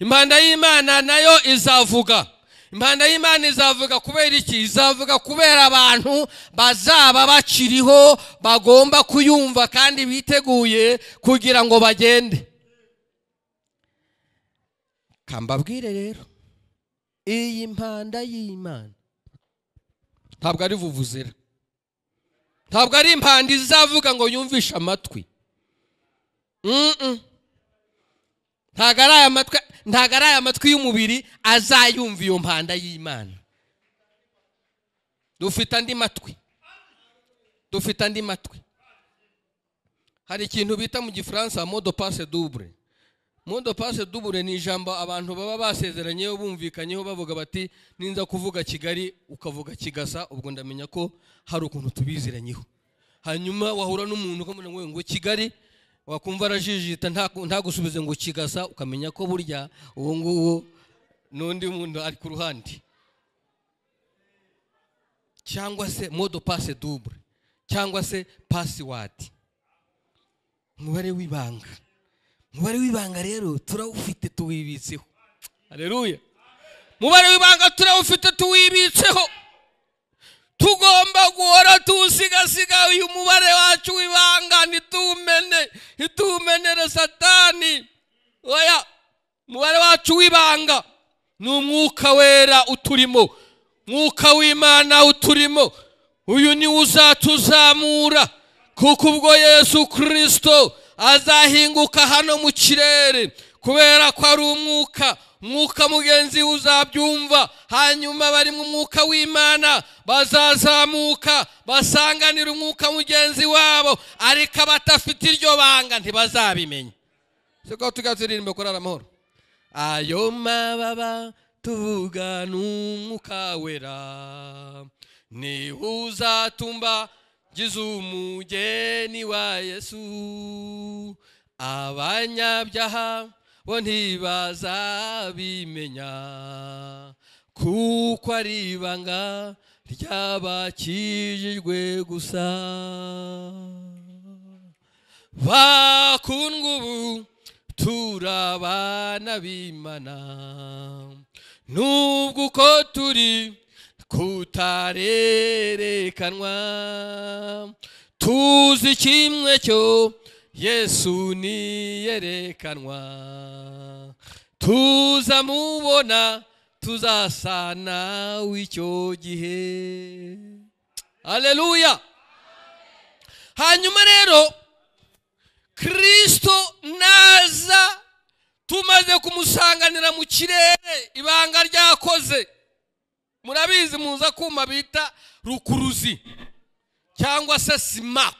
Impanda y'Imana nayo izavuga. Impanda y'Imana izavuga kubera iki? Izavuga kubera abantu bazaba bakiriho bagomba kuyumva kandi biteguye kugira ngo bagende. Kambabwire rero, iyi mpanda y'Imana ntabwo ari vuvuzera, ntabwo ari impanda izavuga ngo yumvishe amatwi. Ntabwo ari aya matwi y'umubiri azayumva iyo mpanda y'Imana. Dufite andi matwi, dufite andi matwi. Hari ikintu bita mu Gifaransa mot de passe double. Mot de passe double ni ijambo abantu baba basezeranyeho bumvikanyeho, bavuga bati ninza kuvuga Kigali ukavuga Kigasa, ubwo ndamenya ko hari ukuntu tubiziranyeho. Hanyuma wahura n'umuntu ukamubwira ngo Kigali, wakumva arajijita ntagusubize ngo Kigasa, ukamenya ko burya uwo nguwo n'undi muntu ari ku ruhande. Cyangwa se mot de passe double, cyangwa se password, umubare w'ibanga. Umubare w'ibanga rero turawufite tuwibitseho. Haleluya. Umubare w'ibanga turawufite tuwibitseho. Tugomba guhora tuwusigasiga uyu mubare wacu w'ibanga, ntituwumene, ntituwumenere Satani. Oya, umubare wacu w'ibanga ni umwuka wera uturimo, umwuka w'Imana uturimo. Uyu ni uzatuzamura, kuko ubwo Yesu Kristo azahinguka hano mu kirere, kubera ko ari umwuka, umwuka mugenzi uzabyumva. Hanyuma bari mu mwuka w'Imana bazazamuka basanganira umwuka mugenzi wabo, ariko abatafite iryo banga ntibazabimenya. Siko tugaturirimba korara amahoro. Ayo mababa tuvuga n'umwuka wera, ni uzatumba gize umugeni wa Yesu. Abanyabyaha bo ntibazabimenya, kuko ari ibanga ry'abakijijwe gusa. Bakundwa ubu turabana b'Imana, nubwo uko turi kutarerekanwa, tuzi kimwe cyo Yesu niyerekanwa, tuzamubona tuzasana w'icyo gihe. Haleluya. Hanyuma rero Kristo naza tumaze kumusanganira mu kirere, ibanga ryakoze. Murabizi muza kuma bita rukuruzi cyangwa se simako.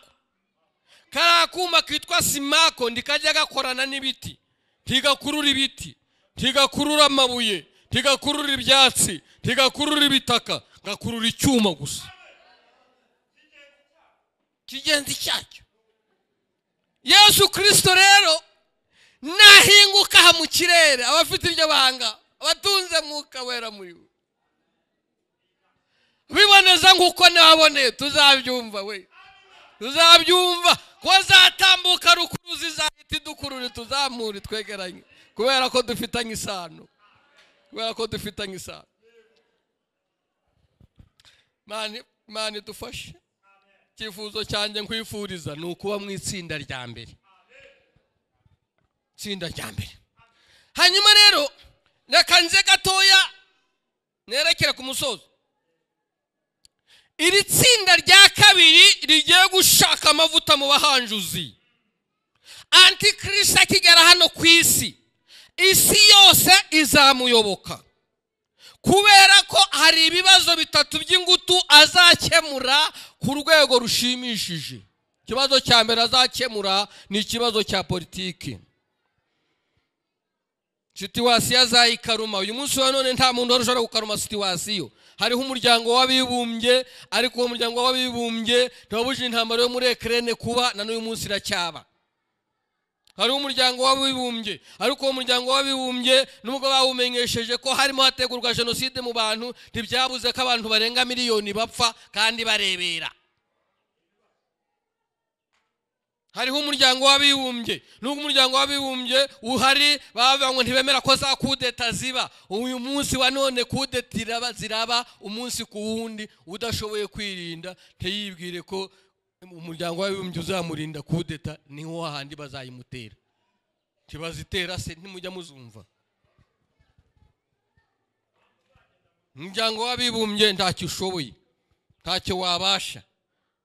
Kariya kuma kitwa simako ndikajya gakorana n'ibiti, ntigakurura ibiti, ntigakurura amabuye, ntigakurura ibyatsi, ntigakurura ibitaka, gakurura icyuma gusa. Kigenzi cyacyo. Yesu Kristo rero nahinguka aha mu kirere, abafite iryo banga, abatunze mwuka wera muri we, biboneza nk'uko naboneye, tuzabyumva we, tuzabyumva ko zatambuka rukuruzi zahita idukurure, tuzamure twegeranye, kubera ko dufitanye isano, kubera ko dufitanye isano. Imana idufashe. Icyifuzo cyanjye nkwifuriza ni ukuba mu itsinda rya mbere, itsinda rya mbere. Hanyuma rero reka nze gatoya nerekere ku musozo. Iri tsinda rya kabiri rigiye gushaka amavuta mu bahanjuzi. Antikristo akigera hano ku isi, isi yose izamuyoboka, kubera ko hari ibibazo bitatu by'ingutu azakemura ku rwego rushimishije. Ikibazo cya mbere azakemura ni ikibazo cya politiki. Situwasiyo azayikaruma. Uyu munsi wa none nta muntu ushobora gukaruma situwasiyo. Hariho umuryango w'abibumbye, ariko uwo muryango w'abibumbye ntiwabujije intambara yo muri Ukraine kuba, na n'uyu munsi iracyaba. Hariho umuryango w'abibumbye, ariko uwo muryango w'abibumbye nubwo bawumenyesheje ko harimo hategurwa jenoside mu bantu, ntibyabuze ko abantu barenga miliyoni bapfa kandi barebera. Hariho umuryango w'abibumbye. Nubwo umuryango w'abibumbye uhari, bavuga ngo ntibemera ko za kudeta ziba. Uyu munsi wa none kudeta ziraba umunsi ku wundi. Udashoboye kwirinda ntiyibwire ko umuryango w'abibumbye uzamurinda kudeta, niho hahandi bazayimutera. Ntibazitera se, ntimujya muzumva. Umuryango w'abibumbye ntacyo ushoboye, ntacyo wabasha,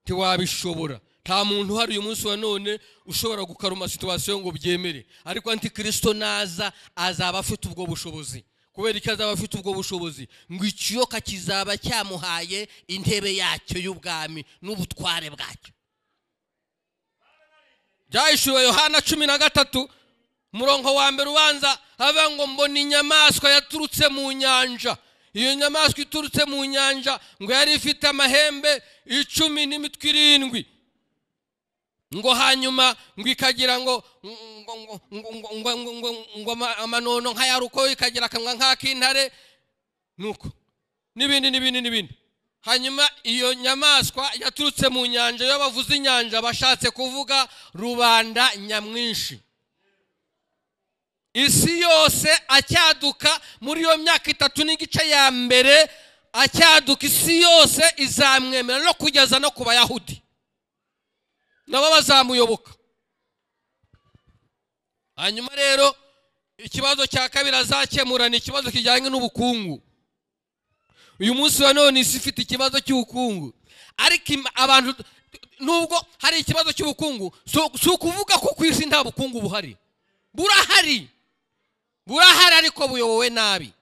ntiwabishobora. Nta muntu uhari uyu munsi wa none ushobora gukaruma situation ngo byemere. Ariko Antikristo naza azaba afite ubwo bushobozi. Kubera iki azaba afite ubwo bushobozi? Ngo ikiyoka kizaba cyamuhaye intebe yacyo y'ubwami n'ubutware bwacyo. Byahishuwe Yohana 13 umurongo wa mbere ubanza, avuga ngo mbona inyamaswa yaturutse mu nyanja. Iyo nyamaswa iturutse mu nyanja ngo yari ifite amahembe 10 n'imitwe 7. Ngo hanyuma ngo ikagira ngo ngo amanono nka yaruko, ikagira akanwa nk'ak'intare, nuko n'ibindi n'ibindi n'ibindi. Hanyuma iyo nyamaswa yaturutse mu nyanja, iyo bavuze inyanja bashatse kuvuga rubanda nyamwinshi. Isi yose acyaduka muri iyo myaka 3 n'igice ya mbere, acyaduka isi yose izamwemera no kugeza no ku Bayahudi, nabo bazamuyoboka. Hanyuma rero ikibazo cya kabiri azakemura ni ikibazo kijyanye n'ubukungu. Uyu munsi wa none isi ifite ikibazo cy'ubukungu, ariko abantu nubwo hari ikibazo cy'ubukungu, si ukuvuga ko ku isi nta bukungu buhari. Burahari, burahari, ariko buyobowe nabi.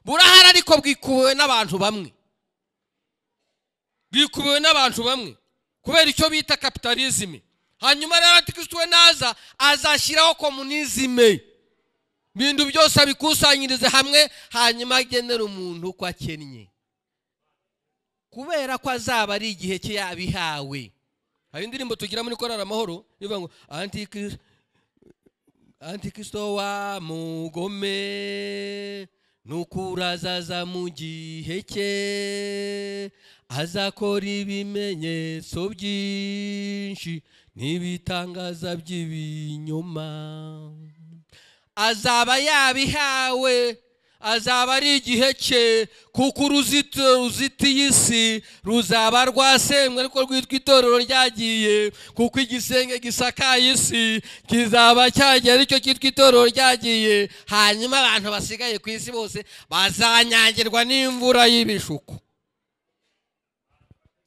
Burahari ariko bwikubiwe n'abantu bamwe, bwikubiwe n'abantu bamwe kubera icyo bita capitalism. Hanyuma rero Antikristo we naza azashyiraho communism, ibintu byose abikusanyirize hamwe, hanyuma agenera umuntu uko akennye, kubera ko azaba ari igihe cye yabihawe. Hari indirimbo tugira muri Korali Amahoro ivuga ngo Antikristo wa mugome nukurazaza mu gihe cye, azakora ibimenyetso byinshi n'ibitangaza by'ibinyoma. Azaba yabihawe, azaba ari igihe cye, kuko uruzitiro ruzitiye isi ruzaba rwasemwe, ariko rwitwa itorero ryagiye, kuko igisenge gisakaye isi kizaba cyagiye, aricyo cyitwa itorero ryagiye. Hanyuma abantu basigaye ku isi bose bazanyagirwa n'imvura y'ibishuko.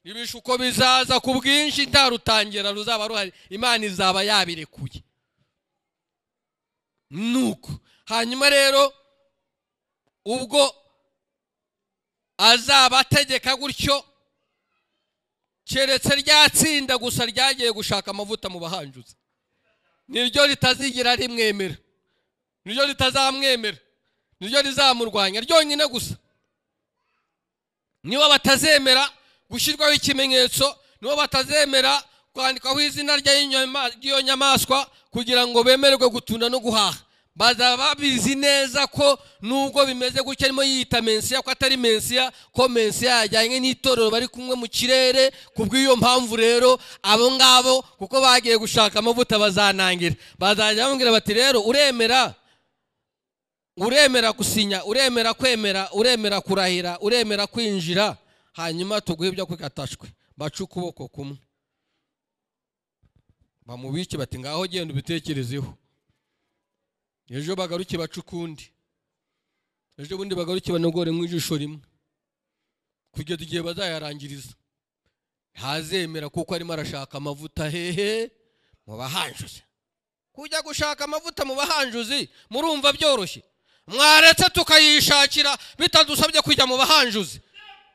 Ibishuko bizaza ku bwinshi, nta rutangira ruzaba ruhari, Imana izaba yabirekuye. Nuko hanyuma rero ubwo azaba ategeka gutyo, keretse ryatsinda gusa ryagiye gushaka amavuta mu bahanjuzi, niryo ritazigira rimwemera, niryo ritazamwemera, niryo rizamurwanya ryonyine gusa. Nibo batazemera gushyirwaho ikimenyetso, nibo batazemera kwandikwaho izina ry'iyo nyamaswa kugira ngo bemererwe gutunda no guhaha. Bazaba babizi neza ko nubwo bimeze gutya arimo yiyita Mensiya, ko atari Mensiya, ko Mensiya yajyanye n'itorero bari kumwe mu kirere. Kubw'iyo mpamvu rero abo ngabo kuko bagiye gushaka amavuta bazanangira, bazajya bamubwira bati rero uremera, uremera gusinya, uremera kwemera, uremera kurahira, uremera kwinjira, hanyuma tuguhe ibyo kwikatashwe. Baca ukuboko kumwe bamubike bati ngaho genda ubitekerezeho, ejo bagaruke baca ukundi, ejo bundi bagaruke banogore mu ijisho rimwe, kugeza igihe bazayarangiriza. Ntazemera kuko arimo arashaka amavuta hehe? Mu bahanjuzi. Kujya gushaka amavuta mu bahanjuzi murumva byoroshye? Mwaretse tukayishakira bitadusabye kujya mu bahanjuzi,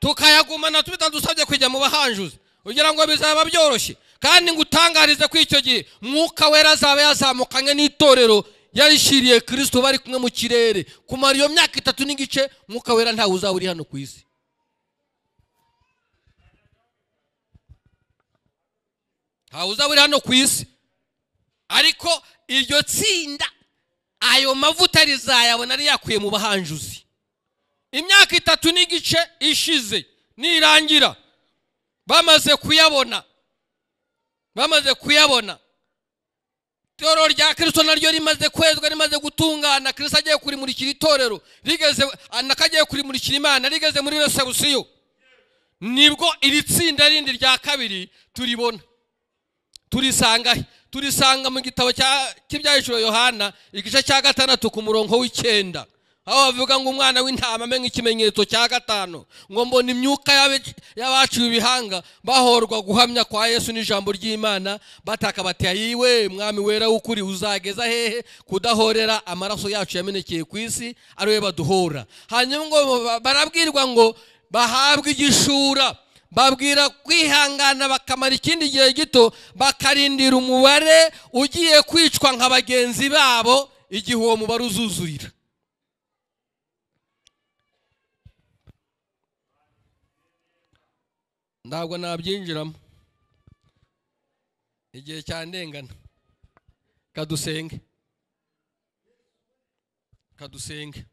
tukayagumana bitadusabye kujya mu bahanjuzi, kugira ngo bizaba byoroshye. Kandi ngutangarize ko icyo gihe Mwuka Wera azaba yazamukanye n'itorero yarishiriye Kristo bari kumwe mu kirere. Kumara iyo myaka 3 n'igice Mwuka Wera ntawe uzaba uri hano ku isi. Ntawe uzaba uri hano ku isi. Ariko iryo tsinda ayo mavuta rizayabona ari yakuye mu bahanjuzi. Imyaka 3 n'igice ishize nirangira bamaze kuyabona, bamaze kuyabona, Itorero rya Kristo naryo rimaze kwezwa, rimaze gutungana, Kristo agiye kurimurikira itorero, rigeze anakagiye kurimurikira Imana, rigeze muri resebusiyo, nibwo iri tsinda rindi rya kabiri turibona. Turisanga turisanga mu gitabo cy'Ibyahishuriwe Yohana igice cya 6 ku murongo w'9, aho bavuga ngo umwana w'intama amenye ikimenyetso cya 5, ngo mbona imyuka y'abaciwe ibihanga bahorwa guhamya kwa Yesu n'ijambo ry'Imana, bataka bati ayiwe mwami wera w'ukuri, uzageza hehe kudahorera amaraso yacu yamenekeye ku isi ari we baduhora. Hanyuma ngo barabwirwa ngo bahabwe igishura, babwira kwihangana bakamara ikindi gihe gito, bakarindira umubare ugiye kwicwa nka bagenzi babo igihe uwo mubare uzuzurira. Ntabwo nabyinjiramo, igihe cyandengana. Kadusenge, kadusenge.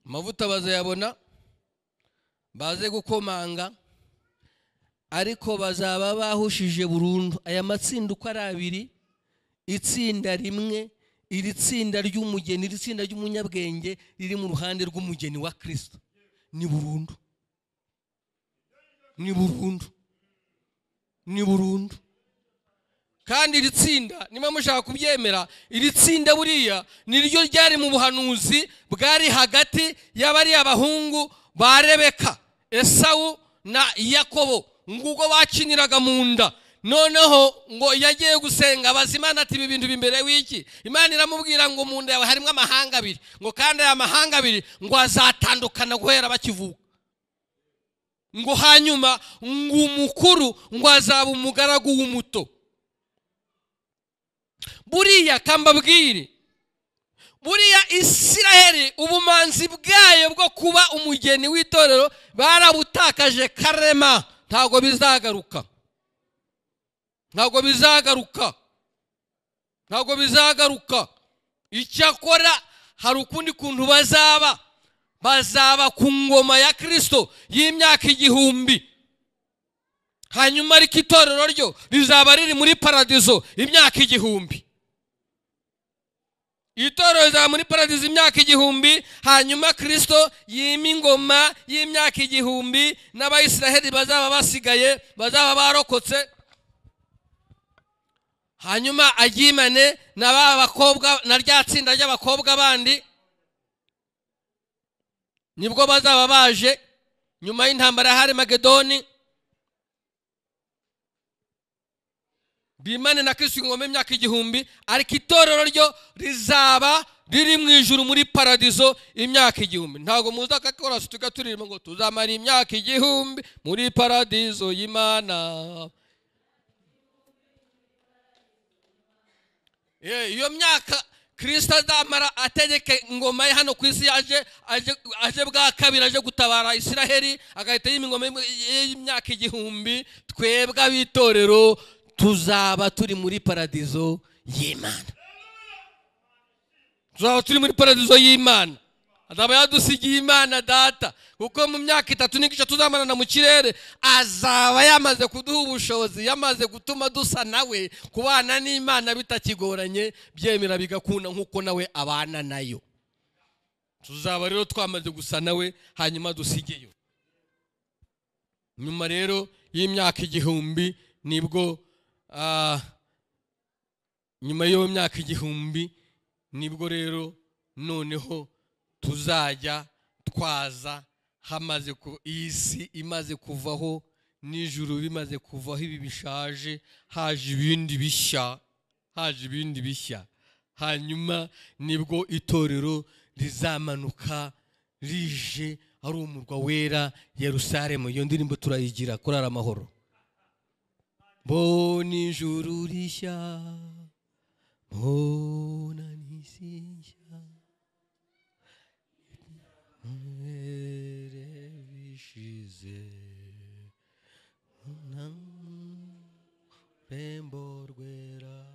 Amavuta bazayabona, baze gukomanga, ariko bazaba bahushije burundu. Aya matsinda uko ari abiri, itsinda rimwe, iri tsinda ry'umugeni, iri tsinda ry'umunyabwenge riri mu ruhande rw'umugeni wa Kristo, ni burundu, ni burundu, ni burundu. Kandi iri tsinda, niba mushaka kubyemera, iri tsinda buriya niryo ryari mu buhanuzi bwari hagati y'abari abahungu ba Rebeka, Esawu na Yakobo, nguko bakiniraga mu nda. Noneho ngo yagiye gusenga abaza Imana ati ibi bintu bimbere wiki? Imana iramubwira ngo mu nda yawe harimo amahanga abiri, ngo kandi aya mahanga abiri ngo azatandukana guhera bakivuka, ngo hanyuma ngo umukuru ngo azaba umugaragu w'umuto. Buriya kambabwire, buriya Isiraheli ubumanzi bwayo bwo kuba umugeni w'itorero barabutakaje karema, ntago bizagaruka, ntago bizagaruka, ntago bizagaruka. Icyakora hari ukundi kuntu bazaba, bazaba ku ngoma ya Kristo y'imyaka 1000. Hanyuma ariko itorero ryo rizaba riri muri paradizo imyaka 1000. Itorero rizaba muri paradizo imyaka 1000, hanyuma Kristo yima ingoma y'imyaka 1000, n'Abayisiraheli bazaba basigaye, bazaba barokotse. Hanyuma agimane na ba bakobwa na rya tsinda ry'abakobwa bandi, nibwo bazaba baje nyuma y'intambara ya Harimagedoni, bimane na Kristo ingoma y'imyaka 1000, ariko itorero ryo rizaba riri mu ijuru muri paradizo imyaka 1000. Ntago muzi akakorasi tugaturirimba ngo tuzamara imyaka 1000 muri paradizo y'Imana. Iyo myaka Kristo azamara ategeka ingoma ye hano ku isi, aje bwa kabiri aje gutabara Isiraheli, agahita yima ingoma y'imyaka 1000. Twebwe ab'itorero tuzaba turi muri paradizo y'Imana, tuzaba turi muri paradizo y'Imana. Azaba yadusigiye Imana Data, kuko mu myaka 3.5 tuzamarana mu kirere azaba yamaze kuduha ubushobozi, yamaze gutuma dusa nawe, kubana n'Imana bitakigoranye, byemera bigakunda nkuko nawe abana nayo. Tuzaba rero twamaze gusa nawe, hanyuma dusigeyo. Nyuma rero y'imyaka 1000 nibwo nyuma y'iyo myaka 1000 nibwo rero noneho tuzajya twaza hamaze ku isi imaze kuvaho n'ijuru bimaze kuvaho, ibi bishaje, haje ibindi bishya, haje ibindi bishya. Hanyuma nibwo itorero rizamanuka rije ari umurwa wera Yerusalemu. Iyo ndirimbo turayigira kurara amahoro. Mbona ijuru rishya, mbona n'isi nshya, bishize rembo rwera,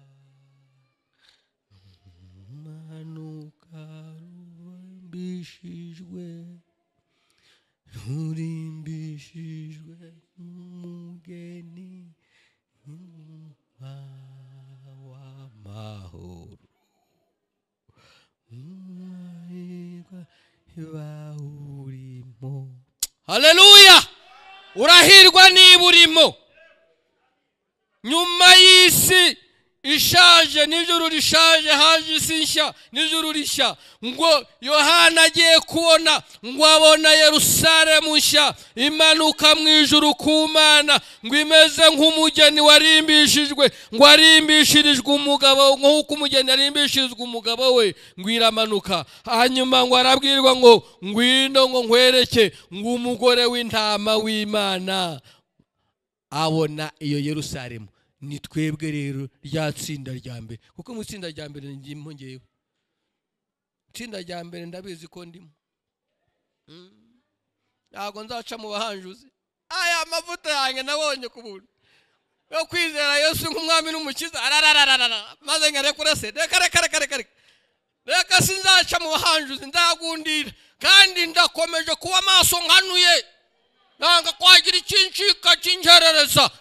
manuka rumbishijwe, rurimbishijwe umugeni wawe. Niba urimo. Haleluya! Urahirwa niba urimo. Nyuma y'isi ishaje n'ijuru rishaje, haje isi nshya n'ijuru rishya. Ngo Yohana agiye kubona, ngo abona Yerusalemu nshya imanuka mu ijuru ku Mana, ngo imeze nk'umugeni warimbishijwe, ngo arimbishirijwe umugabo nk'uko umugeni arimbishirizwa umugabo we, ngo iramanuka. Hanyuma ngo arabwirwa ngo ngwino ngo nkwereke ngo umugore w'intama w'Imana. Abona iyo Yerusalemu. Ni twebwe rero rya tsinda rya mbere, kuko mu tsinda rya mbere ndimo ngewe. Itsinda rya mbere ndabizi ko ndimo. Ntabwo nzaca mu bahanjuzi. Aya mavuta yanjye nabonye ku buntu yo kwizera Yesu nk'umwami n'umukiza, ararararara, maze nkarekura se, reka reka reka reka reka, sinzaca mu bahanjuzi, ndagundira kandi ndakomeje kuba maso nkanuye, nanga kwagira ikincika kingerereza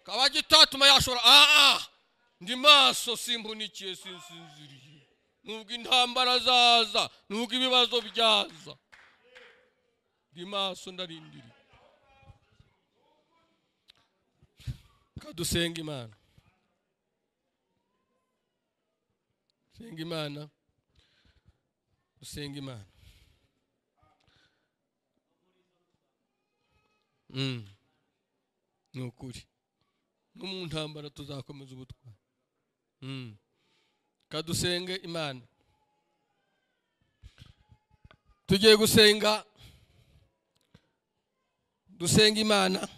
kaba gitatuma yashora. Ndi maso, simbunikiye, sinsinziriye, nubwo intambara zaza, nubwo ibibazo byaza, ndi maso, ndarindiriye. Kadusenga Imana, senga Imana, dusenga Imana. Ni ukuri no mu ntambara tuzakomeza ubutwari. Kadusenge Imana. Tugiye gusenga, dusenga Imana.